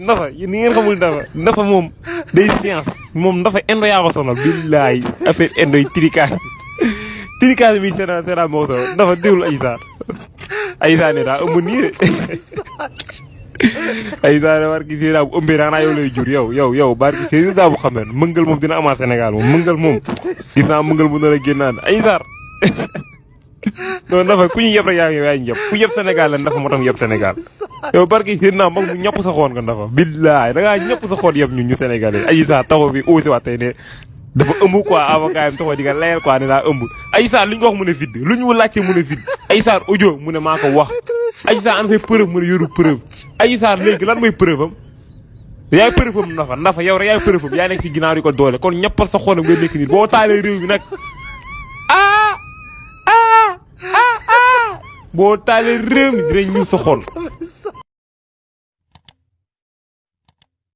ndafa ni ngeen xamul ndafa moom day science moom ndafa indo yaa ko sonal billaay affaire indo yi tirikaas bi sera moo ko ndafa déwul ay saar ne daa ëmb nii ay saar war ki si daa bu ëmbee naa yow lay jur yow barki si daa bu xamee mëngal moom dina amaat Sénégal moom mëngal moom gis naa mëngal bu nar a génnaan ay saar non ndafa ku ñu yëpp rek yaa ngi ku yëpp Sénégal la ndafa moo tax yëpp Sénégal yow barki si naa mag mu ñëpp sa xoon nga ndafa billaay da ngaa ñëpp sa xoon yëpp ñun ñu Sénégalais ay saar taxaw bi aussi waat tey ne dafa ëmb quoi avocat yi taxaw di nga layal quoi ne daa ëmb ay saar lu ñu ko wax mu ne vide lu ñu laajte mu ne vide ay saar audio mu ne maa ko wax ay saar ana say preuve mu ne yoru preuve ay saar léegi lan mooy preuve am yaay preuve am ndafa yow rek yaay preuve am yaa nekk ci ginnaaw di ko doole kon ñëppal sa xoonam nga nekk nii boo taalee réew mi nag boo taalee réew mi dinañ ñu sa xol